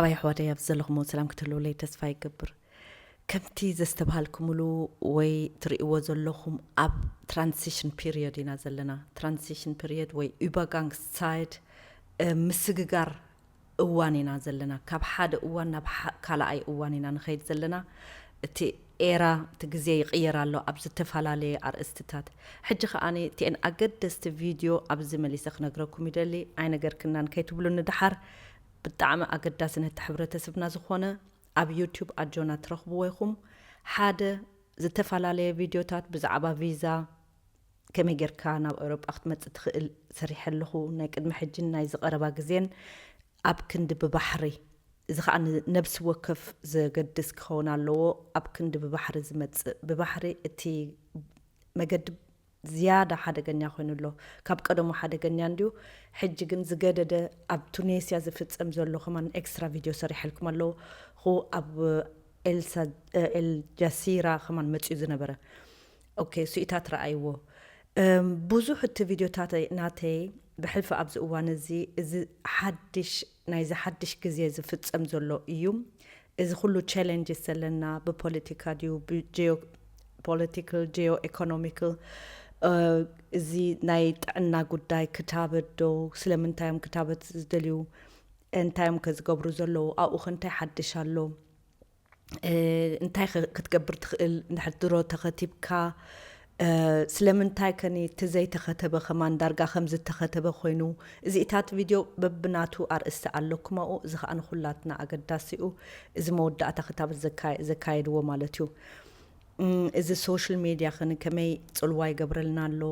ኣባይ ኣሕዋተይ፣ ኣብ ዘለኹሞ ሰላም ክትህልውለይ ተስፋ ይገብር። ከምቲ ዘስተብሃልኩምሉ ወይ ትርእይዎ ዘለኹም፣ ኣብ ትራንሲሽን ፒሪዮድ ኢና ዘለና። ትራንሲሽን ፒሪዮድ ወይ ኡባጋንግ ሳይድ፣ እ፣ ምስግጋር እዋን ኢና ዘለና። ካብ ሓደ እዋን ናብ ሓ-፣ ካልኣይ እዋን ኢና ንኸይድ ዘለና። እቲ ኤራ፣ እቲ ግዜ ይቕየር ኣሎ ኣብ ዝተፈላለየ ኣርእስትታት። ሕጂ ከኣ እቲኤን ኣገደስቲ ቪድዮ ኣብዚ መሊሰ ክነግረኩም ይደሊ። ኣይነገርክናን ከይትብሉኒ ድሓር። ብጣዕሚ ኣገዳሲ ነቲ ሕብረተሰብና ዝኾነ ኣብ ዩቱብ ኣጆና ትረኽብዎ ኢኹም። ሓደ፣ ዝተፈላለየ ቪድዮታት ብዛዕባ ቪዛ፣ ከመይ ጌርካ ናብ ኤውሮጳ ክትመጽእ ትኽእል ሰሪሐ ኣለኹ፣ ናይ ቅድሚ ሕጅን ናይ ዝቐረባ ግዜን። ኣብ ክንዲ ብባሕሪ፣ እዚ ኸኣ ንነብሲ ወከፍ ዘገድስ ክኸውን ኣለዎ። ኣብ ክንዲ ብባሕሪ ዝመጽእ፣ ብባሕሪ እቲ መገዲ ዝያዳ ሓደገኛ ኮይኑ ኣሎ። ካብ ቀደሙ ሓደገኛ እንድዩ፣ ሕጂ ግን ዝገደደ፣ ኣብ ቱኔስያ ዝፍጸም ዘሎ ከማን ኤክስትራ ቪድዮ ሰሪሐልኩም ኣለኹ። ኣብ ኤልሳ-፣ ኤል ጃሲራ ከማን መጽዩ ዝነበረ። ኦኬ፣ ስኢታት ረኣይዎ። እም፣ ብዙሕ እቲ ቪድዮታት ናተይ ብሕልፊ ኣብዚ እዋን እዚ፣ እዚ ሓድሽ፣ ናይዚ ሓድሽ ግዜ ዝፍጸም ዘሎ እዩ። እዚ ኩሉ ቻሌንጅስ ዘለና ብፖለቲካ ድዩ፣ ብጂኦ ፖለቲካል፣ ጂኦ ኢኮኖሚካል፣ እ፣ እዚ ናይ ጥዕና ጉዳይ፣ ክታበት ዶ፣ ስለምንታይ እዮም ክታበት ዝደልዩ፣ እንታይ እዮም ከ ዝገብሩ ዘለዉ፣ ኣብኡ ከ እንታይ ሓድሽ ኣሎ? እ፣ እንታይ ኸ-፣ ክትገብር ትኽእል እንድሕር ድሮ ተኸቲብካ? እ፣ ስለምንታይ ከኒ እቲ ዘይተኸተበ ከማን ዳርጋ ከም ዝተኸተበ ኮይኑ? እዚኢታት ቪድዮ በብናቱ ኣርእስቲ ኣለኩም ኣብኡ። እዚ ኸኣ ንኹላትና ኣገዳሲ እዩ። እዚ መወዳእታ ክታበት ዘካ-፣ ዘካየድዎ ማለት እዩ። እም፣ እዚ ሶሻል ሜድያ ከኒ ከመይ ጽልዋ ይገብረልና ኣሎ?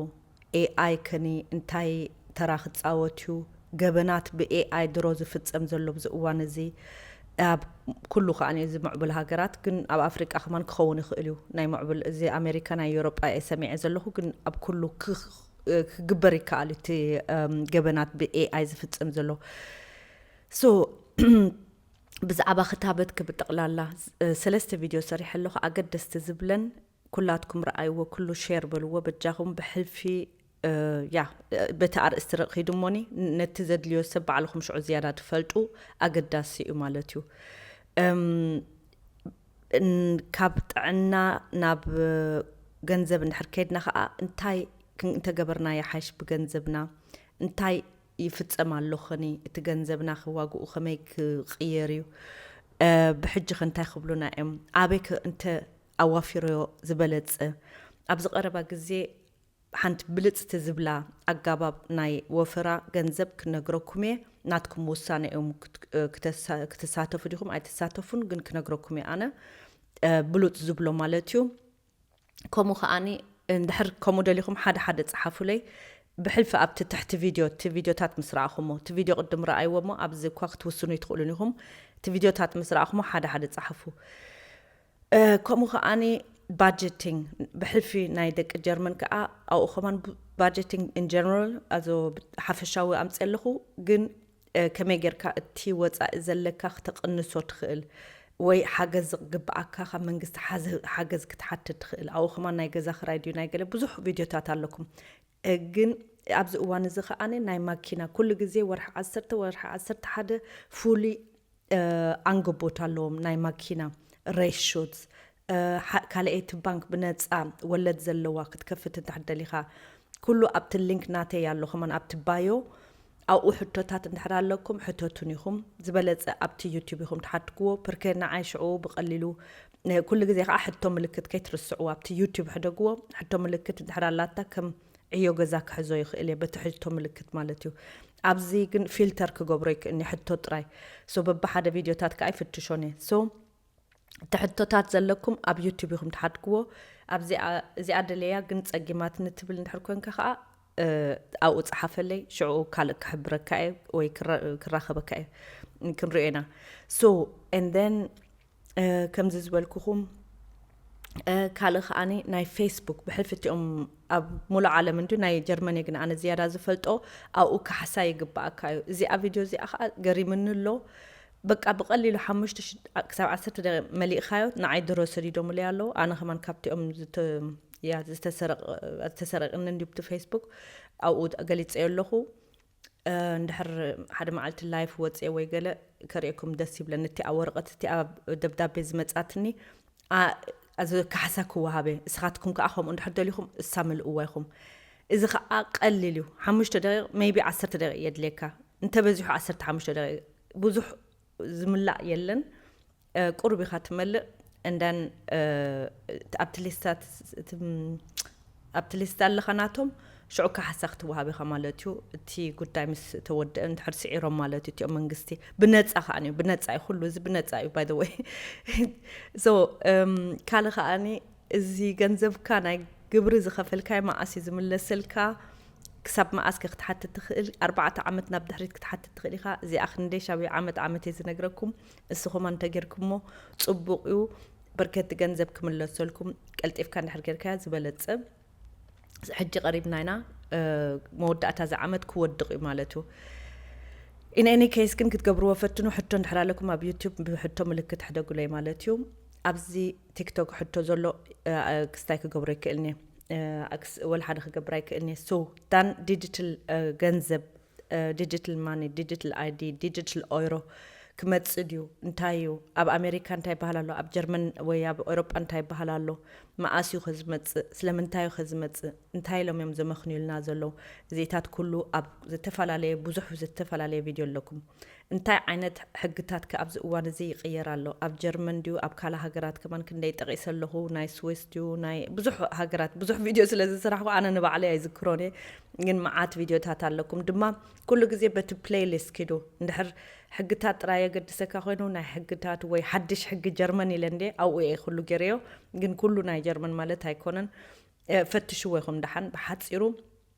ኤኣይ ከኒ እንታይ ተራ ክጻወት እዩ? ገበናት ብኤኣይ ድሮ ዝፍጸም ዘሎ ኣብዚ እዋን እዚ ኣብ ኩሉ ከኣ እዚ ምዕቡል ሃገራት፣ ግን ኣብ ኣፍሪቃ ከማን ክኸውን ይኽእል እዩ። ናይ ምዕቡል፣ እዚ ኣሜሪካ ናይ ኤውሮጳ እየ ሰሚዐ ዘለኹ፣ ግን ኣብ ኩሉ ክኽ-፣ ክግበር ይከኣል እቲ፣ እም፣ ገበናት ብኤኣይ ዝፍጸም ዘሎ። ሶ፣ ብዛዕባ ክታበት ክብጠቕላላ፣ እ፣ ሰለስተ ቪድዮ ሰሪሐ ኣለኹ። ኣገደስቲ ዝብለን ኩላትኩም ረኣይዎ፣ ኩሉ ሼር በልዎ በጃኹም። ብሕልፊ፣ እ፣ ያ፣ እ፣ በቲ ኣርእስቲ ርእ-፣ ኺዱ እሞኒ፣ ነቲ ዘድልዮ ሰብ ባዕልኹም ሽዑ ዝያዳ ትፈልጡ፣ ኣገዳሲ እዩ ማለት እዩ። እም፣ ን-፣ ካብ ጥዕና ናብ፣ እ፣ ገንዘብ እንድሕር ከይድና ኸኣ፣ እንታይ ክን-፣ እንተገበርና ይሓይሽ ብገንዘብና? እንታይ ይፍጸም ኣሎ ኸኒ? እቲ ገንዘብና ከ ዋግኡ ከመይ ክቕየር እዩ? እ፣ ብሕጂ ከ እንታይ ክብሉና እዮም? ኣበይ ከ እንተ ኣዋፊሮዮ ዝበለጸ? ኣብዚ ቀረባ ግዜ ሓንቲ ብልጽቲ ዝብላ ኣጋባብ ናይ ወፈራ ገንዘብ ክነግረኩም እየ። ናትኩም ውሳነ እዮም ክት-፣ እ፣ ክተሳ-፣ ክትሳተፉ ዲኹም ኣይትሳተፉን፣ ግን ክነግረኩም እየ ኣነ፣ እ፣ ብሉጽ ዝብሎ ማለት እዩ። ከምኡ ከኣኒ እንድሕር ከምኡ ደሊኹም ሓደ ሓደ ጸሓፉለይ። ብሕልፊ ኣብቲ ትሕቲ ቪድዮ፣ እቲ ቪድዮታት ምስ ረኣኹሞ፣ እቲ ቪድዮ ቅድም ረኣይዎ እሞ ኣብዚ እኳ ክትውስኑ ይትኽእሉን ኢኹም። እቲ ቪድዮታት ምስ ረኣኹሞ ሓደ ሓደ ጸሓፉ። እ፣ ከምኡ ከኣኒ ባጀቲንግ፣ ብሕልፊ ናይ ደቂ ጀርመን ከኣ ኣብኡ ከማን ብ-፣ ባጀቲንግ ኢን ጀነራል፣ ኣዞ ብ-፣ ሓፈሻዊ ኣምጽእ ኣለኹ፣ ግን፣ እ፣ ከመይ ጌርካ እቲ ወጻኢ ዘለካ ክተቕንሶ ትኽእል፣ ወይ ሓገዝ ዝግብኣካ ካብ መንግስቲ ሓዘ-፣ ሓገዝ ክትሓትት ትኽእል። ኣብኡ ከማን ናይ ገዛ ክራይ ድዩ ናይ ገለ ብዙሕ ቪድዮታት ኣለኩም። እ፣ ግን ኣብዚ እዋን እዚ ከኣ ናይ ማኪና ኩሉ ግዜ ወርሒ ዓሰርተ፣ ወርሒ ዓሰርተ ሓደ ፍሉይ፣ እ፣ ኣንገቦት ኣለዎም ናይ ማኪና ሬሾት፣ እ፣ ሓ-፣ ካልኣይቲ ባንክ ብነጻ ወለድ ዘለዋ ክትከፍት እንድሕር ደሊኻ፣ ኩሉ ኣብቲ ሊንክ ናተይ ኣሎ፣ ከማን ኣብቲ ባዮ ኣብኡ ሕቶታት እንድሕር ኣለኩም ሕተቱን ኢኹም። ዝበለጸ ኣብቲ ዩቱብ ኢኹም ትሓትግዎ። ፐርከ ንዓይ ሽዑ ብቐሊሉ፣ እ፣ ኩሉ ግዜ ከኣ ሕቶ ምልክት ከይትርስዕዎ፣ ኣብቲ ዩቱብ ሕደግዎ። ሕቶ ምልክት እንድሕር ኣላታ ከም ዕዮ ገዛ ክሕዞ ይኽእል እየ በቲ ሕቶ ምልክት ማለት እዩ። ኣብዚ ግን ፊልተር ክገብሮ ይክእልኒ ሕቶ ጥራይ። ሶ በብሓደ ቪድዮታት ከኣ ይፍትሾን እየ። ሶ እቲ ሕቶታት ዘለኩም ኣብ ዩቱብ ኢኹም ትሓድግዎ። ኣብዚኣ፣ እዚኣ ደለያ ግን ጸጊማትኒ ትብል እንድሕር ኮንካ ከኣ፣ እ፣ ኣብኡ ጸሓፈለይ፣ ሽዑ ካልእ ክሕብረካ እየ ወይ ክራ-፣ ክራኸበካ እየ፣ ክንሪኦ ኢና። ሶ፣ and then፣ እ፣ ከምዚ ዝበልኩኹም፣ እ፣ ካልእ ከኣኒ ናይ ፌስቡክ ብሕልፊ እቲኦም ኣብ ሙሉእ ዓለም እንድዩ፣ ናይ ጀርመን እየ ግን ኣነ ዝያዳ ዝፈልጦ፣ ኣብኡ ካሕሳ ይግብኣካ እዩ። እዚኣ ቪድዮ እዚኣ ከኣ ገሪምኒ ኣሎ። በቃ ብቐሊሉ ሓሙሽተ ሽ-፣ ክሳብ ዓሰርተ ደቂቕ መሊእኻዮ፣ ንዓይ ድሮ ሰዲዶምለይ ኣለዉ። ኣነ ከማን ካብቲኦም ዝተ-፣ ያ፣ ዝተሰረቕ-፣ ዝተሰረቕኒ እንድዩ ብቲ ፌስቡክ፣ ኣብኡ ገሊጸዮ ኣለኹ። እ፣ እንድሕር ሓደ መዓልቲ ላይፍ ወጽኤ ወይ ገለ ከርእየኩም ደስ ይብለኒ። እቲኣ ወረቐት እቲኣ ደብዳቤ ዝመጻትኒ፣ ኣ-፣ ኣዚ ካሕሳ ክወሃበ። እስኻትኩም ከኣ ከምኡ እንድሕር ደሊኹም እሳ ምልእዋ ኢኹም። እዚ ከኣ ቀሊል እዩ። ሓሙሽተ ደቂቕ፣ maybe ዓሰርተ ደቂቕ የድልየካ። እንተበዚሑ ዓሰርተ ሓሙሽተ ደቂቕ። ብዙሕ ዝምላእ የለን። እ፣ ቁሩብ ኢኻ ትመልእ። And then፣ እ፣ ኣብቲ ሊስታት፣ እቲ፣ ም-፣ ኣብቲ ሊስታ ኣለኻ ናቶም፣ ሽዑ ካሕሳ ክትወሃብ ኢኻ ማለት እዩ። እቲ ጉዳይ ምስ ተወደአ፣ እንድሕር ስዒሮም ማለት እዩ፣ እቲኦም መንግስቲ ብነጻ ከኣ እዩ፣ ብነጻ እዩ፣ ኩሉ እዚ ብነጻ እዩ፣ by the way። So፣ እም፣ ካልእ ከኣኒ፣ እዚ ገንዘብካ ናይ ግብሪ ዝኸፈልካዮ መዓስ እዩ ዝምለሰልካ? ክሳብ መዓስ ከ ክትሓትት ትኽእል? ኣርባዕተ ዓመት ናብ ድሕሪት ክትሓትት ትኽእል ኢኻ። እዚኣ ክንደይ ሻብ ዓመት ዓመት እየ ዝነግረኩም። ንስኹም እንተጌርኩሞ ጽቡቕ እዩ። በርከቲ ገንዘብ ክምለሰልኩም ቀልጢፍካ እንድሕር ጌርካዮ ዝበለጸ። ሕጂ ቀሪብና ኢና። እ፣ መወዳእታ እዚ ዓመት ክወድቕ እዩ ማለት እዩ። In any case ግን ክትገብርዎ ፈትኑ። ሕቶ እንድሕር ኣለኩም ኣብ ዩቱብ ብሕቶ ምልክት ሕደጉለይ ማለት እዩ። ኣብዚ ቲክቶክ ሕቶ ዘሎ፣ እ፣ እ፣ ክስታይ ክገብሮ ይክእልኒ። እ፣ ኣክስ-፣ ወላ ሓደ ክገብር ኣይክእልኒ። So፣ ዳን ዲጂታል፣ እ፣ ገንዘብ፣ እ፣ ዲጂታል ማኒ፣ ዲጂታል ኣይዲ፣ ዲጂታል ኦይሮ ክመጽእ ድዩ? እንታይ እዩ? ኣብ ኣሜሪካ እንታይ ይበሃል ኣሎ? ኣብ ጀርመን ወይ ኣብ ኤውሮጳ እንታይ ይበሃል ኣሎ? መኣስ እዩ ከዝመጽእ? ስለምንታይ እዩ ከዝመጽእ? እንታይ ኢሎም እዮም ዘመኽንዩልና ዘለዉ? እዚታት ኩሉ ኣብ ዝተፈላለየ፣ ብዙሕ ዝተፈላለየ ቪድዮ ኣለኩም። እንታይ ዓይነት ሕግታት ከ ኣብዚ እዋን እዚ ይቕየር ኣሎ? ኣብ ጀርመን ድዩ? ኣብ ካልእ ሃገራት ከማን ክንደይ ጠቒሰ ኣለኹ? ናይ ስዊስ ድዩ? ናይ ብዙሕ ሃገራት፣ ብዙሕ ቪድዮ ስለ ዝስራሕኩ ኣነ ንባዕለይ ኣይዝክሮን እየ። ግን መዓት ቪድዮታት ኣለኩም። ድማ ኩሉ ግዜ በቲ ፕሌይሊስት ኪዱ። እንድሕር ሕግታት ጥራይ የገድሰካ ኮይኑ፣ ናይ ሕግታት ወይ ሓድሽ ሕጊ ጀርመን ኢለ እንዴ፣ ኣብኡ እየ ኩሉ ገይረዮ። ግን ኩሉ ናይ ጀርመን ማለት ኣይኮነን። እ፣ ፈትሽዎ ኢኹም ደሓን። ብሓጺሩ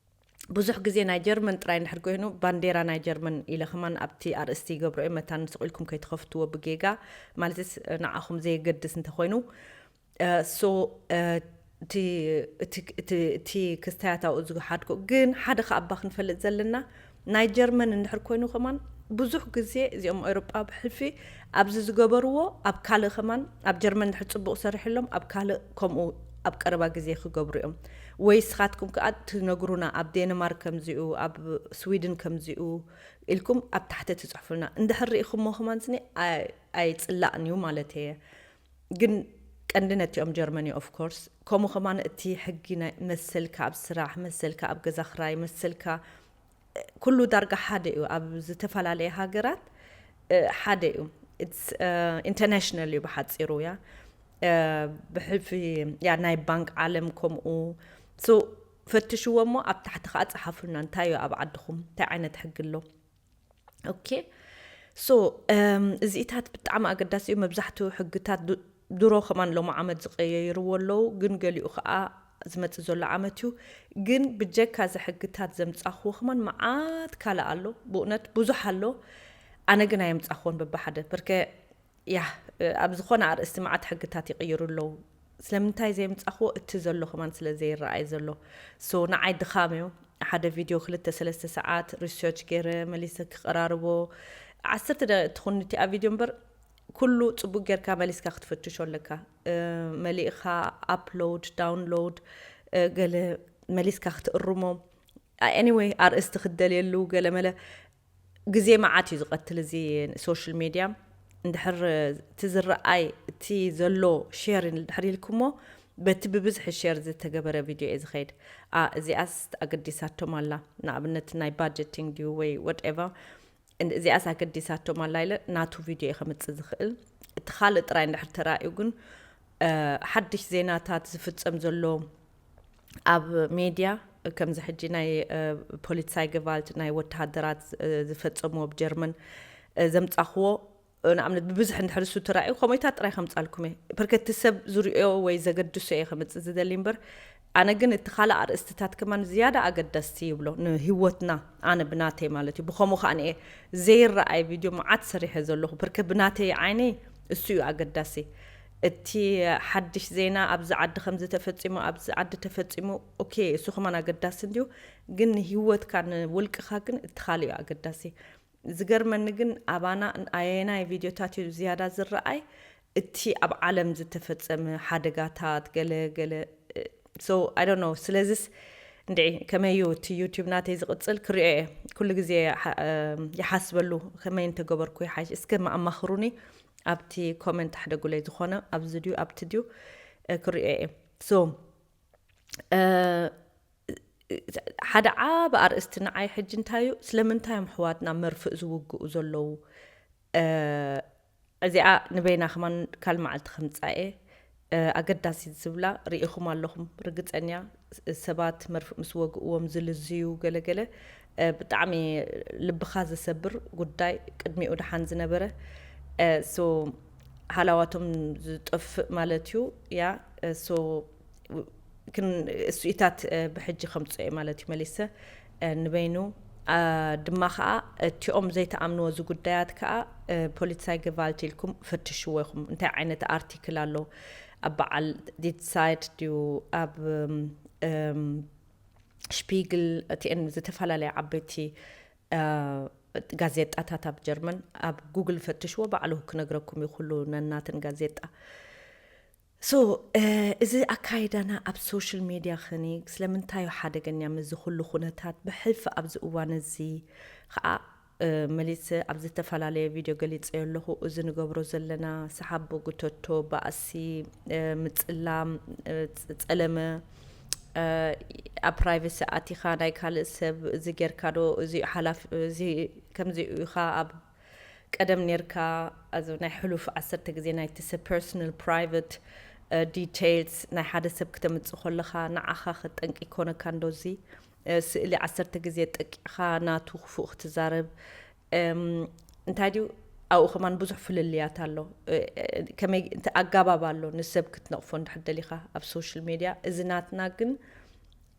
ብዙሕ ግዜ ናይ ጀርመን ጥራይ እንድሕር ኮይኑ፣ ባንዴራ ናይ ጀርመን ኢለ ከማን ኣብቲ ኣርእስቲ ይገብሮ እየ። መታን ስቕ ኢልኩም ከይትኸፍትዎ ብጌጋ፣ ማለትስ ንዓኹም ዘየገድስ እንተኾይኑ። እ፣ so፣ እ፣ እቲ፣ እቲ፣ እቲ፣ እቲ ክስታያት ኣብኡ ዝሓድኩ ግን ሓደ ከኣ እባ ክንፈልጥ ዘለና፣ ናይ ጀርመን እንድሕር ኮይኑ ከማን ብዙሕ ግዜ እዚኦም ኤውሮጳ ብሕልፊ ኣብዚ ዝገበርዎ ኣብ ካልእ ከማን፣ ኣብ ጀርመን እንድሕር ጽቡቕ ሰሪሕሎም ኣብ ካልእ ከምኡ ኣብ ቀረባ ግዜ ክገብሩ እዮም። ወይ ስኻትኩም ከኣ ትነግሩና፣ ኣብ ዴንማርክ ከምዚኡ፣ ኣብ ስዊድን ከምዚኡ ኢልኩም ኣብ ታሕቲ ትጽሕፉልና። እንድሕር ርኢኹሞ ከማን ስኒ ኣይ-፣ ኣይጽላእን እዩ ማለት እየ። ግን ቀንዲ ነቲኦም ጀርመን እዩ፣ of course። ከምኡ ከማን እቲ ሕጊ ናይ መሰልካ ኣብ ስራሕ፣ መሰልካ ኣብ ገዛ ክራይ፣ መሰልካ፣ እ፣ ኩሉ ዳርጋ ሓደ እዩ። ኣብ ዝተፈላለየ ሃገራት፣ እ፣ ሓደ እዩ። It's፣ እ፣ ኢንተርናሽናል እዩ ብሓጺሩ፣ ያ። እ፣ ብሕልፊ፣ ያ፣ ናይ ባንክ ዓለም ከምኡ። So፣ ፈትሽዎ እሞ ኣብ ታሕቲ ከኣ ጸሓፉልና። እንታይ እዩ ኣብ ዓድኹም? እንታይ ዓይነት ሕጊ ኣሎ? ኦኬ። So፣ እም፣ እዚኢታት ብጣዕሚ ኣገዳሲ እዩ። መብዛሕትኡ ሕግታት ድ-፣ ድሮ ከማን ሎሚ ዓመት ዝቀየይርዎ ኣለዉ፣ ግን ገሊኡ ከኣ ዝመጽእ ዘሎ ዓመት እዩ። ግን ብጀካ እዚ ሕግታት ዘምጻኽዎ ከማን መዓት ካልእ ኣሎ። ብእውነት ብዙሕ ኣሎ። ኣነ ግን ኣየምጻኽዎን በብሓደ። በርከ፣ ያ፣ ኣብ ዝኾነ ኣርእስቲ መዓት ሕግታት ይቕይሩ ኣለዉ። ስለምንታይ ዘየምጻኽዎ? እቲ ዘሎ ከማን ስለ ዘይረኣይ ዘሎ። So፣ ንዓይ ድኻም እዩ። ሓደ ቪድዮ ክልተ ሰለስተ ሰዓት ሪሰርች ገይረ መሊሰ ክቐራርቦ፣ ዓሰርተ ደቂቕ ትኹን እቲኣ ቪድዮ እምበር፣ ኩሉ ጽቡቅ ጌርካ መሊስካ ክትፍትሾ ኣለካ። እ፣ መሊእኻ ኣፕሎድ፣ ዳውንሎድ፣ እ፣ ገለ መሊስካ ክትእርሞ። ኤኒወይ፣ ኣርእስቲ ክትደልየሉ ገለ መለ ግዜ መዓት እዩ ዝቐትል እዚ ሶሻል ሜድያ። እንድሕር እቲ ዝረኣይ፣ እቲ ዘሎ ሼር እንድሕር ኢልኩሞ፣ በቲ ብብዝሒ ሼር ዝተገበረ ቪድዮ እየ ዝኸይድ። ኣ፣ እዚኣስ ኣገዲሳቶም ኣላ። ንኣብነት ናይ ባጀቲንግ ድዩ ወይ ወትኤቨር። እን-፣ እዚኣስ ኣገዲሳቶም ኣላ ኢለ ናቱ ቪድዮ እየ ከምጽእ ዝኽእል። እቲ ካልእ ጥራይ እንድሕር ተራእዩ ግን፣ እ፣ ሓድሽ ዜናታት ዝፍጸም ዘሎ ኣብ ሜድያ፣ ከምዚ ሕጂ ናይ፣ እ፣ ፖሊትሳይ ገቫልት ናይ ወተሃደራት፣ እ፣ ዝፈጸምዎ ኣብ ጀርመን፣ እ፣ ዘምጻኽዎ፣ እ፣ ንኣብነት ብብዝሒ እንድሕር እሱ ተራእዩ፣ ከምኡታት ጥራይ ከምጻልኩም እየ። በርከቲ ሰብ ዝርእዮ ወይ ዘገድሶ እየ ከምጽእ ዝደሊ እምበር፣ ኣነ ግን እቲ ካልእ ኣርእስትታት ከማን ዝያዳ ኣገደስቲ ይብሎ ንህይወትና፣ ኣነ ብናተይ ማለት እዩ። ብኸምኡ ከኣ እየ ዘይረኣይ ቪድዮ መዓት ሰሪሐ ዘለኹ። በርከ ብናተይ ዓይኒ እሱ እዩ ኣገዳሲ። እቲ ሓድሽ ዜና ኣብዚ ዓዲ ከምዚ ተፈጺሙ፣ ኣብዚ ዓዲ ተፈጺሙ፣ ኦኬ፣ እሱ ከማን ኣገዳሲ እንድዩ፣ ግን ንህይወትካ ንውልቅኻ ግን እቲ ካልእ እዩ ኣገዳሲ። ዝገርመኒ ግን ኣባና ኣየናይ ቪድዮታት እዩ ዝያዳ ዝረኣይ? እቲ ኣብ ዓለም ዝተፈጸመ ሓደጋታት ገለ ገለ፣ so I don't know። ስለዚስ እንድዒ፣ ከመይ እዩ እቲ ዩቲዩብ ናተይ ዝቕጽል ክሪኦ እየ። ኩሉ ግዜ ይሓ-፣ እም፣ ይሓስበሉ፣ ከመይ እንተገበርኩ ይሓይሽ፣ እስከ ኣማኽሩኒ ኣብቲ ኮመንት ኣሕደጉለይ። ዝኾነ ኣብዚ ድዩ ኣብቲ ድዩ፣ እ፣ ክሪኦ እየ። ሶ፣ እ፣ ሓደ ዓቢ ኣርእስቲ ንዓይ ሕጂ እንታይ እዩ፣ ስለምንታይ እዮም ኣሕዋትና መርፍእ ዝውግኡ ዘለዉ? እ፣ እዚኣ ንበይና ከማን ካል መዓልቲ ከምጻእ እየ። እ፣ ኣገዳሲት ዝብላ ርኢኹም ኣለኹም ርግጸኛ። ስ-፣ ሰባት መርፍእ ምስ ወግእዎም ዝልዝዩ ገለገለ፣ እ፣ ብጣዕሚ ልብኻ ዘሰብር ጉዳይ፣ ቅድሚኡ ደሓን ዝነበረ። እ፣ ሶ ሃላዋቶም ዝጠፍእ ማለት እዩ። ያ፣ እ፣ ሶ ክን-፣ እሱኢታት፣ እ፣ ብሕጂ ከምጽኦ እየ ማለት እዩ መሊሰ፣ እ፣ ንበይኑ። እ፣ ድማ ኸኣ እቲኦም ዘይተኣምንዎ እዚ ጉዳያት ከኣ፣ እ፣ ፖሊትሳይ ገቫልት ኢልኩም ፈትሽዎ ኢኹም። እንታይ ዓይነት ኣርቲክል ኣሎ? ኣብ በዓል ዲት ሳይት ድዩ? ኣብ፣ እም፣ እም፣ ሽፒግል፣ እቲኤን ዝተፈላለያ ዓበይቲ፣ እ፣ ጋዜጣታት ኣብ ጀርመን፣ ኣብ ጉግል ፈትሽዎ፣ ባዕሉ ክነግረኩም እዩ ኩሉ ነናተን ጋዜጣ። ሶ፣ እ፣ እዚ ኣካይዳና ኣብ ሶሻል ሜድያ ኸኒ ስለምንታይ እዩ ሓደገኛ? ምስዚ ኩሉ ኩነታት ብሕልፊ ኣብዚ እዋን እዚ ኸኣ፣ እ፣ መሊሰ ኣብ ዝተፈላለየ ቪድዮ ገሊጸዮ ኣለኹ። እዚ ንገብሮ ዘለና ሰሓቦ፣ ጉተቶ፣ ባእሲ፣ እ፣ ምጽላም፣ እ፣ ጸ-፣ ጸለመ፣ እ፣ ኣብ ፕራይቬሲ ኣቲኻ ናይ ካልእ ሰብ እዚ ጌርካ ዶ፣ እዚ ሓላፍ-፣ እዚ ከምዚ ኢኻ ኣብ ቀደም ኔርካ፣ እዚ ናይ ሕሉፍ ዓሰርተ ግዜ ናይቲ ሰብ ፐርሰናል ፕራይቬት፣ እ፣ ዲቴይልስ ናይ ሓደ ሰብ ክተምጽእ ከለኻ ንዓኻ ከጠንቂ ይኮነካ እንዶ እዚ፣ እ፣ ስእሊ ዓሰርተ ግዜ ጠቂዕኻ ናቱ ክፉእ ክትዛረብ፣ እም፣ እንታይ ድዩ ኣብኡ ከማን ብዙሕ ፍልልያት ኣሎ። እ፣ እ፣ ከመይ እንተ ኣጋባብ ኣሎ ንሰብ ክትነቕፎ እንድሕር ደሊኻ ኣብ ሶሻል ሜድያ። እዚ ናትና ግን፣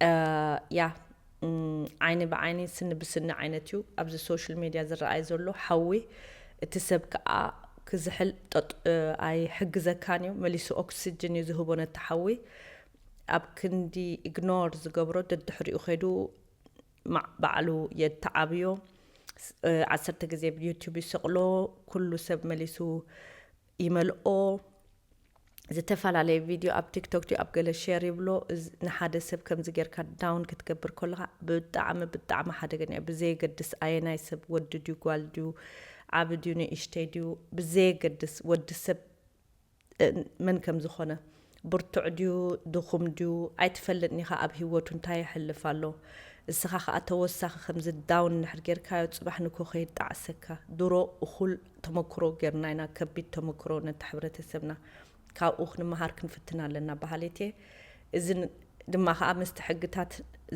እ፣ ያ፣ እም፣ ዓይኒ ብዓይኒ ስኒ ብስኒ ዓይነት እዩ ኣብዚ ሶሻል ሜድያ ዝረኣይ ዘሎ ሓዊ። እቲ ሰብ ከኣ ክዝሕል ጠጥ-፣ እ፣ ኣይሕግዘካን እዩ። መሊሱ ኦክስጅን እዩ ዝህቦ ነቲ ሓዊ። ኣብ ክንዲ ኢግኖር ዝገብሮ ደድሕሪኡ ከይዱ ማ-፣ ባዕሉ የተዓብዮ። ስ-፣ እ፣ ዓሰርተ ግዜ ብ ዩቲዩብ ይሰቕሎ፣ ኩሉ ሰብ መሊሱ ይመልኦ። ዝተፈላለየ ቪድዮ ኣብ ቲክቶክ ድዩ ኣብ ገለ ሼር ይብሎ። እዚ ንሓደ ሰብ ከምዚ ጌርካ ዳውን ክትገብር ከለኻ ብጣዕሚ፣ ብጣዕሚ ሓደገኛ እዩ። ብዘየገድስ ኣየናይ ሰብ፣ ወዲ ድዩ፣ ጓል ድዩ፣ ዓቢ ድዩ፣ ንእሽተይ ድዩ፣ ብዘየገድስ ወዲ ሰብ፣ እ፣ መን ከም ዝኾነ፣ ብርቱዕ ድዩ፣ ድኹም ድዩ፣ ኣይትፈልጥን ኢኻ ኣብ ህይወቱ እንታይ የሕልፍ ኣሎ። እስኻ ኸኣ ተወሳኺ ከምዚ ዳውን እንድሕር ጌርካዮ፣ ጽባሕ ንግሆ ከየጣዕሰካ። ድሮ እኹል ተመክሮ ጌርና ኢና፣ ከቢድ ተመክሮ ነቲ ሕብረተሰብና። ካብኡ ክንመሃር ክንፍትን ኣለና በሃሊት እየ። እዚ ን-፣ ድማ ኸኣ ምስቲ ሕግታት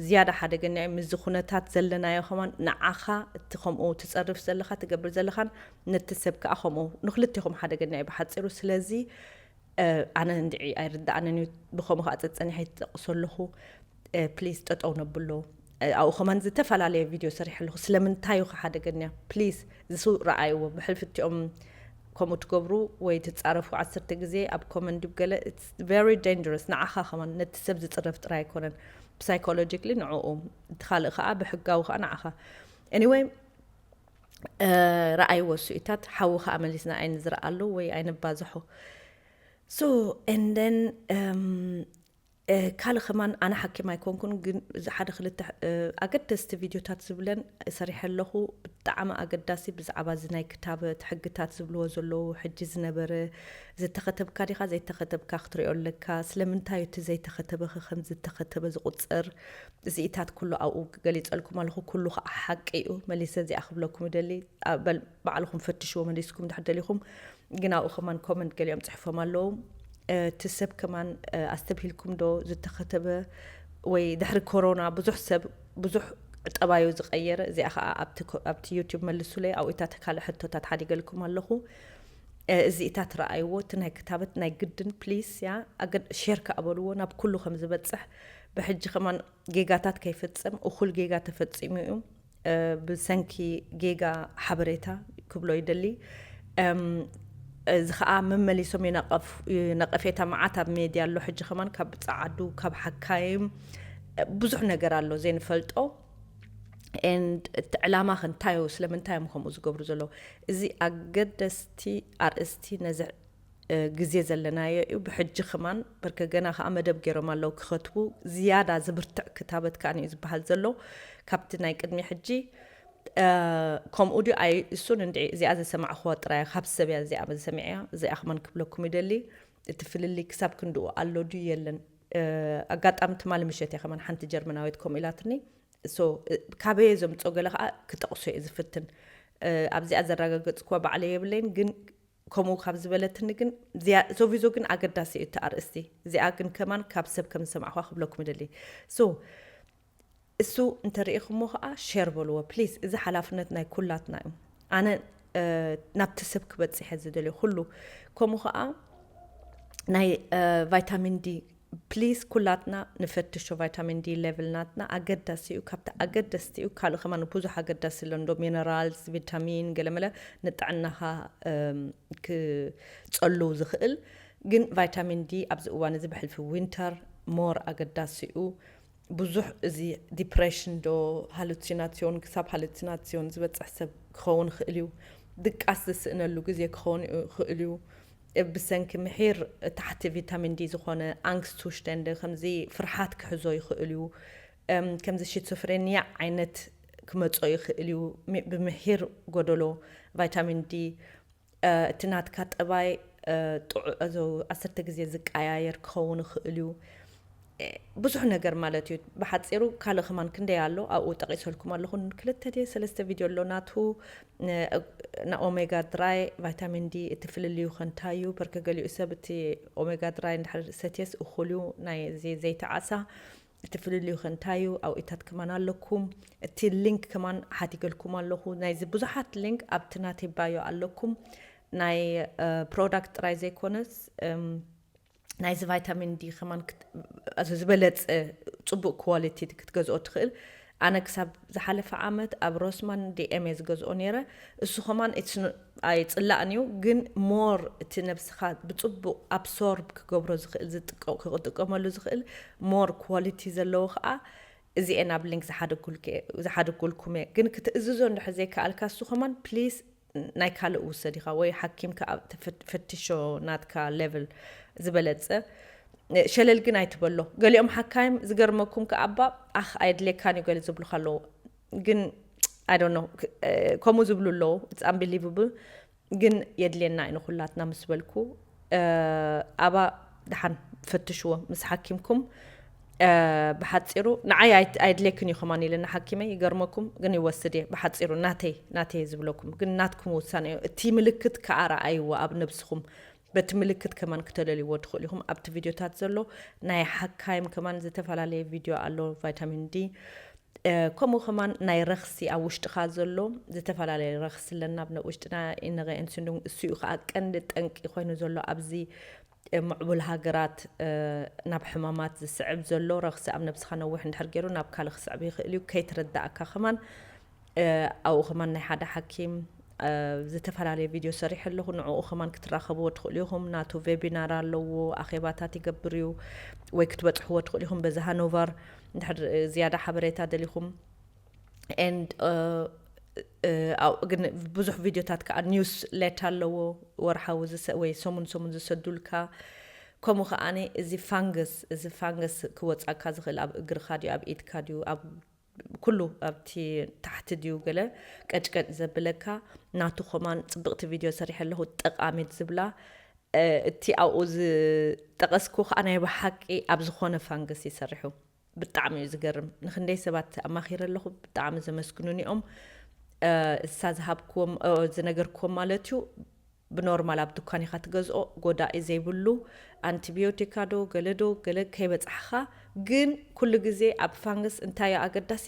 ዝያዳ ሓደገኛ እዩ። ምስዚ ኩነታት ዘለናዮ ከማን ንዓኻ እቲ ከምኡ ትጸርፍ ዘለኻ፣ ትገብር ዘለኻን ነቲ ሰብ ከኣ ከምኡ፣ ንኽልቴኹም ሓደገኛ እዩ ብሓጺሩ። ስለዚ፣ እ፣ ኣነ እንድዒ ኣይርድኣንን እዩ፣ ብኸምኡ ኸኣ ጸጸኒሐ ይጠቕሶ ኣለኹ። እ፣ ፕሊዝ ጠጠው ነብሎ። እ፣ ኣብኡ ከማን ዝተፈላለየ ቪድዮ ሰሪሐ ኣለኹ። ስለምንታይ እዩ ሓደገኛ? ፕሊዝ፣ ዝሱ ረኣይዎ። ብሕልፊ እቲኦም ከምኡ ትገብሩ ወይ ትጻረፉ ዓሰርተ ግዜ ኣብ ኮመንት ድብ ገለ፣ it's very dangerous። ንዓኻ ከማን ነቲ ሰብ ዝጽረፍ ጥራይ ኣይኮነን። ብሳይኮሎጂክሊ ንዕኡ፣ እቲ ካልእ ከኣ ብሕጋዊ ከኣ ንዓኻ። ኤኒወይ፣ እ፣ ረኣይዎ እሱኢታት፣ ሓዊ ከኣ መሊስና ኣይንዝረኣሉ ወይ ኣይንባዝሖ። ሶ፣ and then፣ እም፣ እ፣ ካልእ ከማን ኣነ ሓኪም ኣይኮንኩን፣ ግን እዚ ሓደ ክልተ፣ እ፣ ኣገደስቲ ቪድዮታት ዝብለን ሰሪሐ ኣለኹ። ብጣዕሚ ኣገዳሲ ብዛዕባ እዚ ናይ ክታበት ሕግታት ዝብልዎ ዘለዉ፣ ሕጂ ዝነበረ፣ ዝተኸተብካ ዲኻ ዘይተኸተብካ ክትሪኦ ኣለካ። ስለምንታይ እቲ ዘይተኸተበ ኸ ከም ዝተኸተበ ዝቑጸር? እዚኢታት ኩሉ ኣብኡ ገሊጸልኩም ኣለኹ። ኩሉ ኸኣ ሓቂ እዩ። መሊሰ እዚኣ ክብለኩም ይደሊ። ኣ-፣ በል ባዕልኹም ፈትሽዎ መሊስኩም እንድሕር ደሊኹም። ግን ኣብኡ ከማን ኮመንት ገሊኦም ጽሕፎም ኣለዉ። እ፣ እቲ ሰብ ከማን፣ እ፣ ኣስተብሂልኩም ዶ ዝተኸተበ ወይ ድሕሪ ኮሮና ብዙሕ ሰብ ብዙሕ ጠባዩ ዝቐየረ፣ እዚኣ ኸኣ ኣብቲ ኮ-፣ ኣብቲ ዩቲዩብ መልሱለይ፣ ኣብኡ ኢታት ካልእ ሕቶታት ሓዲገልኩም ኣለኹ። እ፣ እዚኢታት ረኣይዎ፣ እቲ ናይ ክታበት ናይ ግድን ፕሊስ፣ ያ፣ ኣገድ-፣ ሼር ከኣ በልዎ፣ ናብ ኩሉ ከም ዝበጽሕ። ብሕጂ ከማን ጌጋታት ከይፍጸም፣ እኹል ጌጋ ተፈጺሙ እዩ። እ፣ ብሰንኪ ጌጋ ሓበሬታ ክብሎ ይደሊ። እም፣ እዚ ኸኣ መመሊሶም ይነቐፍ-፣ ነቐፌታ መዓት ኣብ ሜድያ ኣሎ። ሕጂ ከማን ካብ ጸዓዱ፣ ካብ ሓካይም፣ እ፣ ብዙሕ ነገር ኣሎ ዘይንፈልጦ። And እቲ ዕላማ ከ እንታይ እዩ? ስለምንታይ እዮም ከምኡ ዝገብሩ ዘለዉ? እዚ ኣገደስቲ ኣርእስቲ ነዚ ግዜ ዘለናዮ እዩ። ብሕጂ ከማን በርከ ገና ከዓ መደብ ገይሮም ኣለዉ ክኸትቡ። ዝያዳ ዝብርትዕ ክታበት ከዓ እዩ ዝበሃል ዘሎ ካብቲ ናይ ቅድሚ ሕጂ። ከምኡ ድዩ ኣይ እሱን እንዲ እዚኣ ዝሰማዕኽዋ ጥራይ ካብ ሰብ እያ እዚኣ ዝሰሚዐያ። እዚኣ ከማን ክብለኩም ይደሊ፣ እቲ ፍልልይ ክሳብ ክንድኡ ኣሎ ድዩ የለን? ኣጋጣሚ ትማሊ ምሸት እየ ከማን ሓንቲ ጀርመናዊት ከምኡ ኢላትኒ። ካበየ ዘምፅኦ ገለ ከዓ ክጠቕሶ እየ ዝፍትን። ኣብዚኣ ዘረጋገፅክዋ ባዕለይ የብለይን፣ ግን ከምኡ ካብ ዝበለትኒ ግን ሶቪዞ ግን ኣገዳሲ እዩ እቲ ኣርእስቲ። እዚኣ ግን ከማን ካብ ሰብ ከም ዝሰማዕኳ ክብለኩም ይደሊ። እሱ እንተርኢኹሞ ከዓ ሸር በልዎ ፕሊስ። እዚ ሓላፍነት ናይ ኩላትና እዩ። ኣነ ናብቲ ሰብ ክበፅሕ እየ ዝደልዮ ኩሉ። ከምኡ ከዓ ናይ ቫይታሚን ዲ ፕሊስ ኩላትና ንፈትሾ። ቫይታሚን ዲ ሌቭል ናትና ኣገዳሲ እዩ። ካብቲ ኣገደስቲ እዩ። ካልእ ከማን ብዙሕ ኣገዳሲ ኣሎ እንዶ ሚነራልስ፣ ቪታሚን ገለመለ ንጥዕናኻ ክፀሉ ዝኽእል። ግን ቫይታሚን ዲ ኣብዚ እዋን እዚ ብሕልፊ ዊንተር ሞር ኣገዳሲ እዩ። ብዙሕ እዚ ዲፕሬሽን ዶ ሃሉሲናሲዮን ክሳብ ሃሉሲናሲዮን ዝበፅሕ ሰብ ክኸውን ይኽእል እዩ። ድቃስ ዝስእነሉ ግዜ ክኸውን ይኽእል እዩ። ብሰንኪ ምሒር ታሕቲ ቪታሚን ዲ ዝኾነ ኣንግስት ቱሽተንደ ከምዚ ፍርሓት ክሕዞ ይኽእል እዩ። ከምዚ ሽትሶፍሬንያ ዓይነት ክመጾ ይኽእል እዩ። ብምሒር ጎደሎ ቫይታሚን ዲ እቲ ናትካ ጠባይ ዓሰርተ ግዜ ዝቀያየር ክኸውን ይኽእል እዩ። ብዙሕ ነገር ማለት እዩ። ብሓፂሩ ካልእ ከማን ክንደይ ኣሎ ኣብኡ ጠቂሰልኩም ኣለኹ። ክልተ ደ ሰለስተ ቪድዮ ኣሎ ናቱ ንኦሜጋ ድራይ ቫይታሚን ዲ እቲ ፍልልዩ ከንታይ እዩ። በርከ ገሊኡ ሰብ እቲ ኦሜጋ ድራይ እንድሕር ሰትየስ እኹል እዩ ናይ እዚ ዘይቲ ዓሳ እቲ ፍልልዩ ከንታይ እዩ። ኣብኢታት ከማን ኣለኩም። እቲ ሊንክ ከማን ሓቲገልኩም ኣለኹ። ናይዚ ብዙሓት ሊንክ ኣብቲ ናተይ ባዮ ኣለኩም። ናይ ፕሮዳክት ጥራይ ዘይኮነስ ናይዚ ቫይታሚን ዲ ከማን ዝበለፀ ፅቡቅ ኳሊቲ ክትገዝኦ ትኽእል። ኣነ ክሳብ ዝሓለፈ ዓመት ኣብ ሮስማን ዲኤም እየ ዝገዝኦ ነይረ። እሱ ከማን ኣይፅላእን እዩ፣ ግን ሞር እቲ ነብስኻ ብፅቡቅ ኣብሶርብ ክገብሮ ዝኽእል ክጥቀመሉ ዝኽእል ሞር ኳሊቲ ዘለዎ ከዓ እዚኤን ኣብ ሊንክ ዝሓደጉልኩም እየ። ግን ክትእዝዞ እንድሕር ዘይከኣልካ እሱ ከማን ፕሊስ ናይ ካልእ ውሰድ ኢኻ ወይ ሓኪምካ ፈትሾ ናትካ ሌቭል ዝበለፀ። ሸለል ግን ኣይትበሎ። ገሊኦም ሓካይም ዝገርመኩም ከኣባ ኣኽ ኣይድሌካን እዩ ገለ ዝብሉካ ኣለዉ። ግን ኣይ ዶንት ኖ ከምኡ ዝብሉ ኣለዉ። ኢትስ ኣምቢሊቭብል። ግን የድልየና እዩ ንኩላትና ምስ በልኩ ኣባ ደሓን ፈትሽዎ ምስ ሓኪምኩም። ብሓፂሩ ንዓይ ኣይድሌክን እዩ ከማን ኢለና ሓኪመይ። ይገርመኩም ግን ይወስድ እየ። ብሓፂሩ ናተይ ናተይ ዝብለኩም ግን ናትኩም ውሳነ እዩ። እቲ ምልክት ከዓ ረኣይዎ ኣብ ነብስኹም። በቲ ምልክት ከማን ክተለልይዎ ትኽእሉ ኢኹም። ኣብቲ ቪድዮታት ዘሎ ናይ ሓካይም ከማን ዝተፈላለየ ቪድዮ ኣሎ። ቫይታሚን ዲ ከምኡ ከማን ናይ ረኽሲ ኣብ ውሽጥኻ ዘሎ ዝተፈላለየ ረኽሲ ኣለና ኣብ ውሽጥና። ኢነገ ኤንስንዱንግ እሱ እዩ ከዓ ቀንዲ ጠንቂ ኮይኑ ዘሎ ኣብዚ ምዕቡል ሃገራት ናብ ሕማማት ዝስዕብ ዘሎ ረኽሲ ኣብ ነብስኻ ነዊሕ እንድሕር ገይሩ ናብ ካልእ ክስዕብ ይኽእል እዩ። ከይትረዳእካ ከማን ኣብኡ ከማን ናይ ሓደ ሓኪም ዝተፈላለየ ቪድዮ ሰሪሐ ኣለኹ። ንዕኡ ከማን ክትራኸብዎ ትኽእሉ ኢኹም። ናቱ ቬቢናር ኣለዎ፣ ኣኼባታት ይገብር እዩ። ወይ ክትበፅሕዎ ትኽእሉ ኢኹም በዚ ሃኖቨር እንድሕር ዝያዳ ሓበሬታ ደሊኹም። And ግን ብዙሕ ቪድዮታት ከዓ ኒውስ ሌት ኣለዎ፣ ወርሓዊ ወይ ሰሙን ሰሙን ዝሰዱልካ። ከምኡ ከዓኒ እዚ ፋንገስ እዚ ፋንገስ ክወፃካ ዝኽእል ኣብ እግርካ ድዩ ኣብ ኢድካ ድዩ ኣብ ኩሉ ኣብቲ ታሕቲ ድዩ ገለ ቀጭቀጭ ዘብለካ ናቱ ከማን ፅብቕቲ ቪድዮ ሰሪሐ ኣለኹ ጠቃሚት ዝብላ። እቲ ኣብኡ ዝጠቐስኩ ከዓ ናይ ብሓቂ ኣብ ዝኾነ ፋንገስ ይሰርሑ። ብጣዕሚ እዩ ዝገርም። ንክንደይ ሰባት ኣማኺረ ኣለኹ፣ ብጣዕሚ ዘመስግኑኒ እዮም። እሳ ዝሃብክዎም ዝነገርክዎም ማለት እዩ። ብኖርማል ኣብ ድኳን ኢኻ ትገዝኦ፣ ጎዳኢ ዘይብሉ። ኣንቲቢዮቲካ ዶ ገለ ዶ ገለ ከይበፃሕኻ። ግን ኩሉ ግዜ ኣብ ፋንገስ እንታይ እዩ ኣገዳሲ፣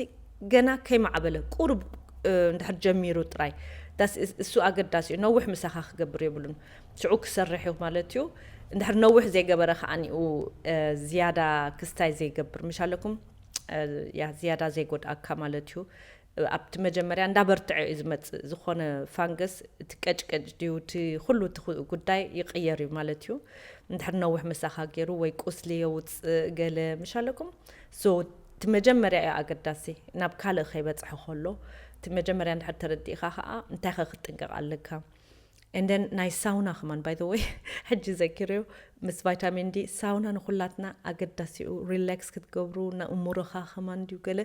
ገና ከይማዕበለ ቁሩብ እንድሕር ጀሚሩ ጥራይ እሱ ኣገዳሲ እዩ። ነዊሕ ምሳኻ ክገብር የብሉን። ሽዑ ክሰርሕ እዩ ማለት እዩ። እንድሕር ነዊሕ ዘይገበረ ከዓኒኡ ዝያዳ ክስታይ ዘይገብር ምሽ ኣለኩም። ዝያዳ ዘይጎድኣካ ማለት እዩ። ኣብቲ መጀመርያ እንዳበርትዐ እዩ ዝመፅእ። ዝኾነ ፋንገስ እቲ ቀጭቀጭ ድዩ እቲ ኩሉ እቲ ጉዳይ ይቅየር እዩ ማለት እዩ። እንድሕር ነዊሕ ምሳኻ ገይሩ ወይ ቁስሊ የውፅእ ገለ ምሽ ኣለኩም። So እቲ መጀመርያ እዩ ኣገዳሲ ናብ ካልእ ከይበፅሐ ከሎ። እቲ መጀመርያ እንድሕር ተረዲእካ ከዓ እንታይ ከ ክትጥንቀቕ ኣለካ። And then ናይ ሳውና ከማን by the way ሕጂ ዘኪርዮ ምስ ቫይታሚን ዲ ሳውና ንኩላትና ኣገዳሲኡ። ሪላክስ ክትገብሩ ንእምሮኻ ከማን ድዩ ገለ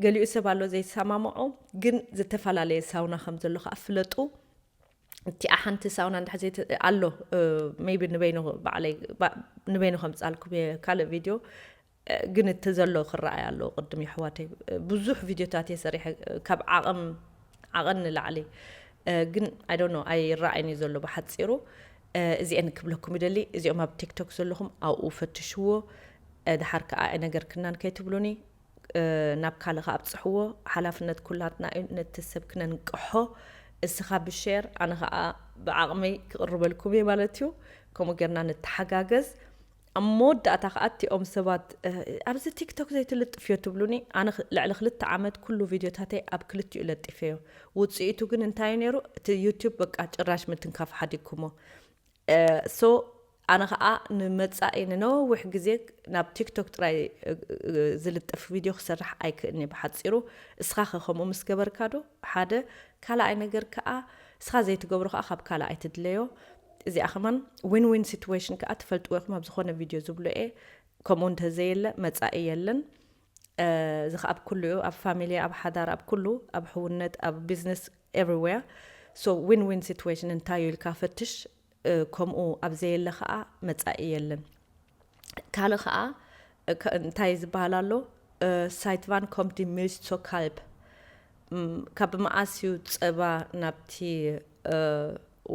ገሊኡ ሰብ ኣሎ ዘይሰማምዖ፣ ግን ዝተፈላለየ ሳውና ከም ዘሎ ከዓ ፍለጡ። እቲኣ ሓንቲ ሳውና እንድሕር ዘይተ ኣሎ maybe ንበይኑ ባዕለይ ንበይኑ ከምፅኣልኩም እየ ካልእ ቪድዮ። ግን እቲ ዘሎ ክረኣይ ኣለዎ ቅድም የሕዋተይ። ብዙሕ ቪድዮታት እየ ሰሪሐ ካብ ዓቕም ዓቐን ንላዕሊ። ግን I don't know ኣይረኣይን እዩ ዘሎ ብሓፂሩ። እዚአን ክብለኩም ይደሊ። እዚኦም ኣብ ቲክቶክ ዘለኹም ኣብኡ ፈትሽዎ። ድሓር ከዓ ኣይነገርክናን ከይትብሉኒ። ናብ ካልእ ከዓ ኣብፅሕዎ። ሓላፍነት ኩላትና እዩ ነቲ ሰብ ክነንቅሖ። እስኻ ብሼር ኣነ ከዓ ብዓቕመይ ክቕርበልኩም እየ ማለት እዩ። ከምኡ ጌርና ንተሓጋገዝ። ኣብ መወዳእታ ከዓ እቲኦም ሰባት ኣብዚ ቲክቶክ ዘይትልጥፍዮ ትብሉኒ። ኣነ ልዕሊ ክልተ ዓመት ኩሉ ቪድዮታተይ ኣብ ክልቲኡ ለጢፈዮ። ውፅኢቱ ግን እንታይ እዩ ነይሩ? እቲ ዩቲዩብ በቃ ጭራሽ ምትንካፍ ሓዲግኩሞ። ሶ ኣነ ከዓ ንመፃኢ ንነዊሕ ግዜ ናብ ቲክቶክ ጥራይ ዝልጥፍ ቪድዮ ክሰርሕ ኣይክእልኒ። ብሓፂሩ እስኻ ከ ከምኡ ምስ ገበርካ ዶ ሓደ ካልኣይ ነገር ከዓ እስኻ ዘይትገብሮ ከዓ ካብ ካልእ ኣይትድለዮ። እዚኣ ከማን ዊን ዊን ሲትዌሽን ከዓ ትፈልጥዎ ኢኹም ኣብ ዝኾነ ቪድዮ ዝብሎ እየ። ከምኡ እንተዘየለ መፃኢ የለን። እዚ ከዓ ኣብ ኩሉ እዩ ኣብ ፋሚሊ ኣብ ሓዳር ኣብ ኩሉ ኣብ ሕውነት ኣብ ቢዝነስ everywhere። So win win situation እንታይ እዩ ኢልካ ፈትሽ። ከምኡ ኣብ ዘየለ ከዓ መፃኢ የለን። ካልእ ከዓ እንታይ ዝበሃል ኣሎ? Seit wann kommt die Milch zur Kalb? ካብ መዓስ እዩ ፀባ ናብቲ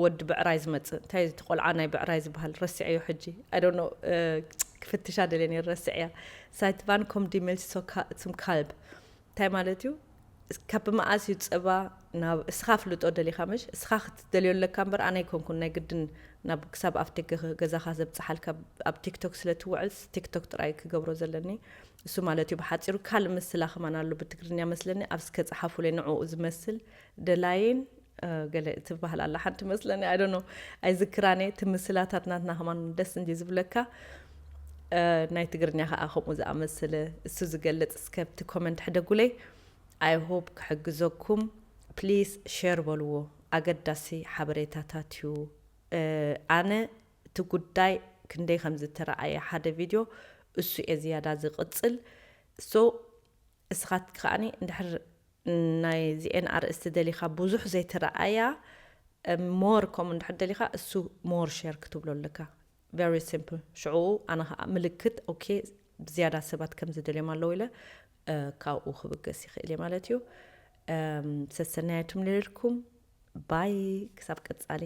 ወዲ ብዕራይ ዝመፅእ? እንታይ እቲ ቆልዓ ናይ ብዕራይ ዝበሃል ረስዐዮ ሕጂ። I don't know። ክፍትሻ ደልየ ነይረ ረስዐያ። Seit wann kommt die Milch zur Kalb? እንታይ ማለት እዩ? ካብ መዓስ እዩ ፀባ ናብ እስኻ ፍልጦ ደሊኻ ምሽ እስኻ ክትደልዮ ኣለካ እምበር ኣነ ኣይኮንኩን ናይ ግድን ናብ ክሳብ ኣፍ ደገ ገዛኻ ዘብፅሓልካ። ኣብ ቲክቶክ ስለ ትውዕል ቲክቶክ ጥራይ ክገብሮ ዘለኒ እሱ ማለት እዩ። ብሓፂሩ ካልእ ምስላ ከማን ኣሎ ብትግርኛ መስለኒ ኣብ እስከ ፀሓፉለይ ንዕኡ ዝመስል ደላይን ገለ ትበሃል ኣላ ሓንቲ መስለኒ። I don't know ኣይዝክራን እየ። እቲ ምስላታት ናትና ከማን ደስ እንዲ ዝብለካ። ናይ ትግርኛ ከዓ ከምኡ ዝኣመሰለ እሱ ዝገልፅ እስከ ኣብቲ ኮመንት ሕደጉለይ። I hope ክሕግዘኩም። ፕሊስ ሼር በልዎ። ኣገዳሲ ሓበሬታታት እዩ። ኣነ እቲ ጉዳይ ክንደይ ከም ዝተረኣየ ሓደ ቪድዮ እሱ እየ ዝያዳ ዝቕፅል። ሶ እስኻት ከዓኒ እንድሕር ናይ ዚኤን ኣርእስቲ ደሊኻ ብዙሕ ዘይተረኣያ ሞር ከምኡ እንድሕር ደሊኻ እሱ ሞር ሼር ክትብሎ ኣለካ። Very simple። ሽዑ ኣነ ከዓ ምልክት ኦኬ ዝያዳ ሰባት ከም ዝደልዮም ኣለዉ ኢለ ካብኡ ክብገስ ይኽእል እየ ማለት እዩ። ሰሰናያቱም ልልኩም ባይ ክሳብ ቀጻሊ።